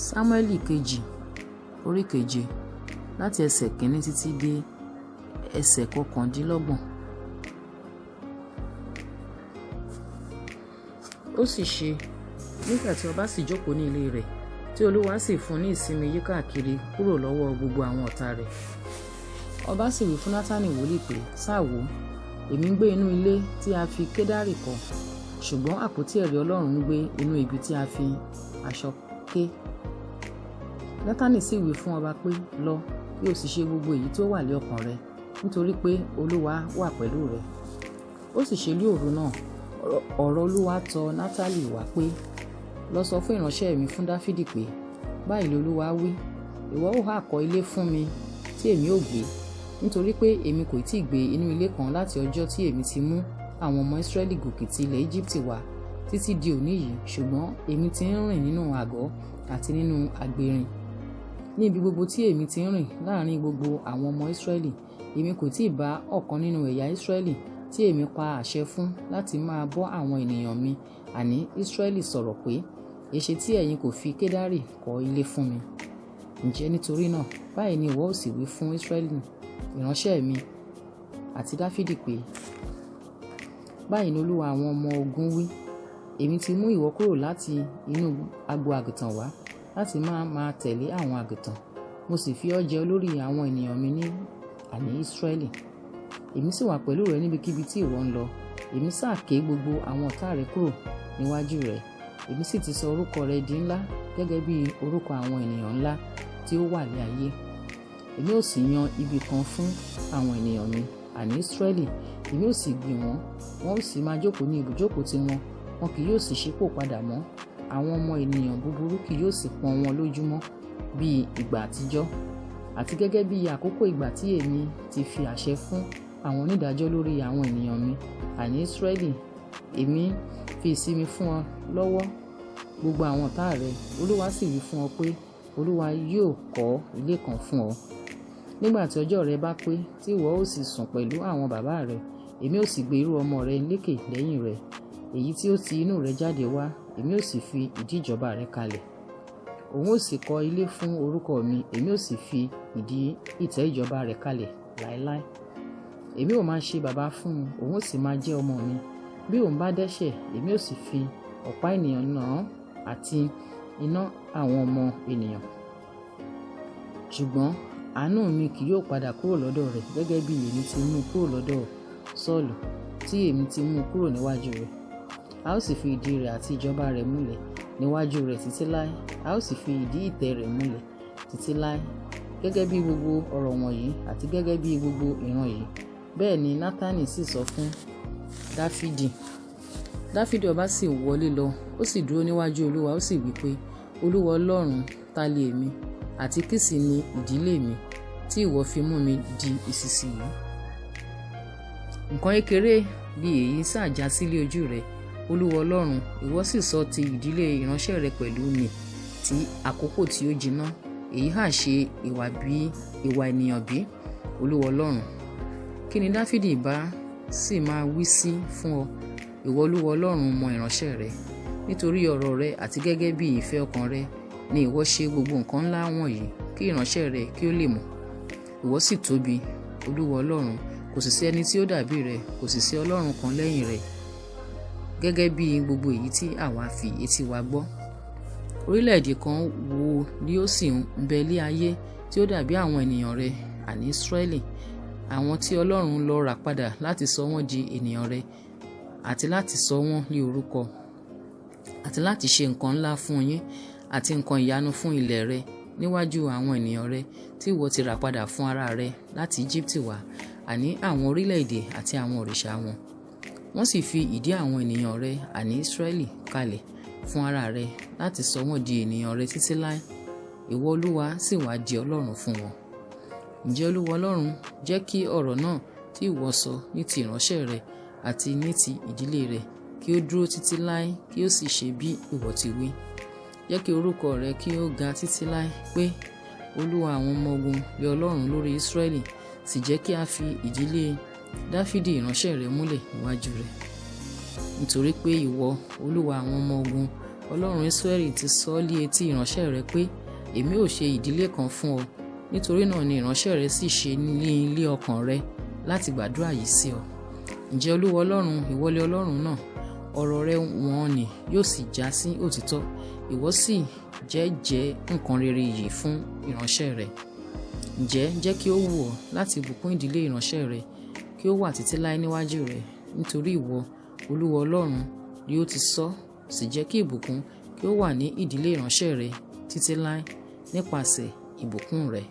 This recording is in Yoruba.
Sámúẹ́lì kejì orí keje láti ẹsẹ̀ kìíní títí dé ẹsẹ̀ 29. Ó sì ṣe, nígbà tí ọba sì jókòó ní ilé rẹ̀, tí Olúwa sì fún un ní ìsinmi yíkákiri kúrò lọ́wọ́ gbogbo àwọn ọ̀tá rẹ̀. Ọba sì wí fún Nátánì wòlíì pé, Sá wò ó, èmi ń gbé inú ilé tí a fi kedari kọ́, ṣùgbọ́n àpótí ẹ̀rí Ọlọ́run ń gbé inú ibi tí a fi aṣọ ké. Nátánì sì wí fún ọba pé, Lọ, kí o sì ṣe gbogbo èyí tí ó wà lé ọkàn rẹ, nítorí pé Olúwa wà pẹ̀lú rẹ. Ó sì ṣe ní òru náà, ọ̀rọ̀ Olúwa tọ Nátánì wá pé, Lọ sọ fún ìránṣẹ́ mi fún Dáfídì pé, Báyìí ni Olúwa wí, ìwọ ó ha kọ́ ilé fún mi tí èmi ó gbé, nítorí pé èmi kò tí ì gbé inú ilé kan láti ọjọ́ tí èmi ti mú àwọn ọmọ Ísírẹ́lì gòkè ti ilẹ̀ Íjíbítì wá títí di òní yìí, ṣùgbọ́n èmi ti ń rìn nínú àgọ́ àti nínú àgbèrìn. Ní ibi gbogbo tí èmi ti ń rìn láàrin gbogbo àwọn ọmọ Ísírẹ́lì, èmi kò tí ì bá ọ̀kan nínú ẹ̀yà Ísírẹ́lì tí èmi pa àṣẹ fún láti máa bọ́ àwọn ènìyàn mi, àní Ísírẹ́lì sọ̀rọ̀ pé, Èéṣe tí ẹ̀yin kò fi kedari kọ́ ilé fún mi? Ǹjẹ́ nítorí náà, báyìí ni ìwọ ó sì wí fún Ísírẹ́lì ìránṣẹ́ mi àti Dáfídì pé, Báyìí ni Olúwa àwọn ọmọ ogun wí, èmi ti mú ìwọ kúrò láti inú agbo àgùntàn wá láti máa máa tẹ̀lé àwọn àgùntàn, mo sì fi ọ́ jẹ olórí àwọn ènìyàn mi ní àní Ísírẹ́lì. Èmi sì wà pẹ̀lú rẹ níbikíbi tí ìwọ ń lọ, èmi sá ké gbogbo àwọn ọ̀tá rẹ kúrò níwájú rẹ, èmi sì ti sọ orúkọ rẹ di ńlá gẹ́gẹ́ bí orúkọ àwọn ènìyàn ńlá tí ó wà ní ayé. Èmi ó sì yan ibi kan fún àwọn ènìyàn mi, àní Ísírẹ́lì, èmi ó sì gbìn wọ́n, wọ́n ó sì máa jókòó ní ibùjókòó tiwọn, wọn kì yóò sì ṣípò padà mọ́. Àwọn ọmọ ènìyàn búburú kì yóò sì pọ́n wọn lójúmọ́ bí ìgbà àtijọ́, àti gẹ́gẹ́ bí àkókò ìgbà tí èmi ti fi àṣẹ fún àwọn onídàájọ́ lórí àwọn ènìyàn mi, àní Ísírẹ́lì. Èmi fi ìsinmi fún ọ lọ́wọ́ gbogbo àwọn ọ̀tá rẹ. Olúwa sì wí fún ọ pé, Olúwa yóò kọ́ ilé kan fún ọ. Nígbà tí ọjọ́ rẹ bá pé, tí ìwọ ó sì sùn pẹ̀lú àwọn bàbá rẹ, èmi ó sì gbé irú ọmọ rẹ lékè lẹ́yìn rẹ, èyí tí ó ti inú rẹ jáde wá, èmi ó sì fi ìdí ìjọba rẹ kalẹ̀. Òun ó sì kọ́ ilé fún orúkọ mi, èmi ó sì fi ìdí ìtẹ́ ìjọba rẹ̀ kalẹ̀ láéláé. Èmi ó máa ṣe baba fún un, òun ó sì máa jẹ́ ọmọ mi. Bí òun bá dẹ́ṣẹ̀, èmi ó sì fi ọ̀pá ènìyàn nà án àti iná àwọn ọmọ ènìyàn. Ṣùgbọ́n àánú mi kì yóò padà kúrò lọ́dọ̀ rẹ̀ gẹ́gẹ́ bí èmi ti mú kúrò lọ́dọ̀ Sọ́ọ̀lù, tí èmi ti mú kúrò níwájú rẹ̀. A ó sì fi ìdí rẹ̀ àti ìjọba rẹ̀ múlẹ̀ níwájú rẹ̀ títí láé, a ó sì fi ìdí ìtẹ́ rẹ̀ múlẹ̀ títí láé. Gẹ́gẹ́ bí gbogbo ọ̀rọ̀ wọ̀nyí àti gẹ́gẹ́ bí gbogbo ìran yìí. Bẹ́ẹ̀ ni Nátánì sì sọ fún Dáfídì. Dáfídì ọba sì wọlé lọ, ó sì dúró níwájú Olúwa, ó sì wí pé, Olúwa Ọlọ́run, ta li èmi, àti kí sì ni ìdílé mi, tí ìwọ fi mú mi di ìsinsìnyí? Nǹkan kékeré li èyí sá jásí lé ojú rẹ, Olúwa Ọlọ́run, ìwọ sì sọ ti ìdílé ìránṣẹ́ rẹ pẹ̀lú nì tí àkókò tí ó jiná. Èyí ha ṣe ìwà bí ìwà ènìyàn bí, Olúwa Ọlọ́run? Kí ni Dáfídì bá sì máa wí sí fún ọ, ìwọ Olúwa Ọlọ́run mọ ìránṣẹ́ rẹ? Nítorí ọ̀rọ̀ rẹ àti gẹ́gẹ́ bí ìfẹ́ ọkàn rẹ ni ìwọ ṣe gbogbo nǹkan ńlá wọ̀nyí kí ìránṣẹ́ rẹ kí ó lè mọ̀. Ìwọ sì tóbi, Olúwa Ọlọ́run, kò sì sí ẹni tí ó dàbí rẹ, kò sì sí Ọlọ́run kan lẹ́yìn rẹ, gẹ́gẹ́ bí gbogbo èyí tí àwa fi etí wa gbọ́. Orílẹ̀-èdè kan wo ni ó sì ń bẹ lé ayé tí ó dàbí àwọn ènìyàn rẹ, àní Ísírẹ́lì, àwọn tí Ọlọ́run lọ rà padà láti sọ wọ́n di ènìyàn rẹ̀ àti láti sọ wọ́n ní orúkọ, àti láti ṣe nǹkan ńlá fún yín àti nǹkan ìyanu fún ilẹ̀ rẹ níwájú àwọn ènìyàn rẹ tí ìwọ ti rà padà fún ara rẹ láti Íjíbítì wá, àní àwọn orílẹ̀-èdè àti àwọn òrìṣà wọn. Wọ́n sì fi ìdí àwọn ènìyàn rẹ, àní Ísírẹ́lì, kalẹ̀ fún ara rẹ láti sọ wọ́n di ènìyàn rẹ títí láé. Ìwọ Olúwa sì wá di Ọlọ́run fún wọn. Ǹjẹ́ Olúwa Ọlọ́run, jẹ́ kí ọ̀rọ̀ náà tí ìwọ sọ ní ti ìránṣẹ́ rẹ àti ní ti ìdílé rẹ̀ kí ó dúró títí láé, kí ó sì ṣe bí ìwọ ti wí. Jẹ́ kí orúkọ rẹ kí ó ga títí láé pé, Olúwa àwọn ọmọ ogun lé Ọlọ́run lórí Ísírẹ́lì, sì jẹ́ kí a fi ìdílé Dáfídì ìránṣẹ́ rẹ múlẹ̀ níwájú rẹ̀. Nítorí pé ìwọ, Olúwa àwọn ọmọ ogun, Ọlọ́run Ísírẹ́lì ti sọ lí etí ìránṣẹ́ rẹ pé, èmi ó ṣe ìdílé kan fún ọ. Nítorí náà ni ìránṣẹ́ rẹ sì ṣe ní lé ọkàn rẹ láti gbàdúrà yìí sí ọ. Ǹjẹ́ Olúwa Ọlọ́run, ìwọ lé Ọlọ́run náà, ọ̀rọ̀ rẹ wọ́n ni yóò sì já sí òtítọ́, ìwọ sì jẹ́jẹ́ nǹkan rere yìí fún ìránṣẹ́ rẹ. Ǹjẹ́ jẹ́ kí ó wù ọ́ láti bùkún ìdílé ìránṣẹ́ rẹ, kí ó wà títí láé níwájú rẹ, nítorí ìwọ, Olúwa Ọlọ́run, ni ó ti sọ, sì jẹ́ kí ìbùkún kí ó wà ní ìdílé ìránṣẹ́ rẹ títí láé nípasẹ̀ ìbùkún rẹ.